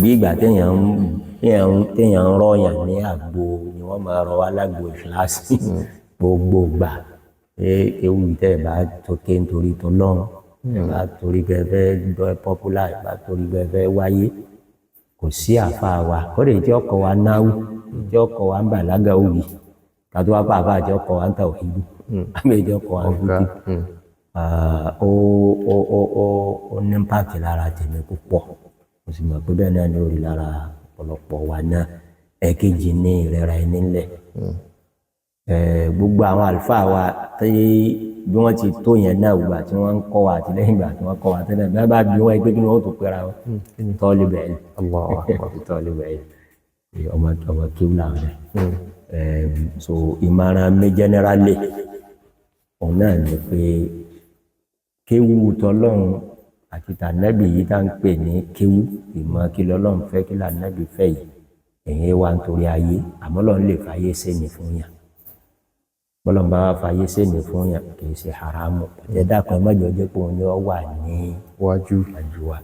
Bí ìgbà téèyàn ń rọ̀yàn ní àgbo ni wọ́n máa rọ wá lágbo ìkíláàsì gbogbo gbà pé ewu tẹ́ ẹ̀ bá tó ké nítorí tọlọ́run, ẹ̀ bá torí pé ẹ fẹ́ gbọ́ popular, ẹ̀ bá torí pé ẹ fẹ́ wáyé. Kò sí àfa wa kódà tí ọkọ̀ wa náwó, tí ọkọ̀ wa ń bàlágà òwì, kátó wá pa àfa tí ọkọ̀ wa ń tàwhídù, àmì tí ọkọ̀ wa ń Ọ̀gá. fúkì. Ó ní impact lára tèmi púpọ̀, mo sì mọ̀ pé bẹ́ẹ̀ náà ni ó rí lára ọ̀pọ̀lọpọ̀ wa náà. Ẹ̀kejì ní ìrẹ́ra ẹni ńlẹ̀. Gbogbo àwọn àlùfáà wa tí bí wọ́n ti tó yẹn náà, gbà tí wọ́n ń kọ́ wa àti lẹ́yìn ìgbà tí wọ́n kọ́ wa tẹ́lẹ̀, bí wọ́n bá bí wọ́n pé kí ni wọ́n tó pera wọn, talib ilm. Allahu akbar. Talib ilm, ọmọ kéwù làwọn náà. So ìmọ̀ràn mi generally, òun náà ni pé kéwù tọlọ́run àti tànẹ́bì yìí tá ń pè ní kéwù, ìmọ̀ kí lọ́lọ́run fẹ́, kí lànẹ́bì fẹ́ yìí, èyí wá nítorí ayé, àmọ́ Ọlọ́run lè fàyè sẹ́ni fún yàn. Bọ́lọ́run bá wá fàyè sẹ́ni fún yàn, kì í ṣe haramu. Ẹ dákun, ẹ má jọ jẹ́ pé òun ni ó wà ní wájú. Wájú wa.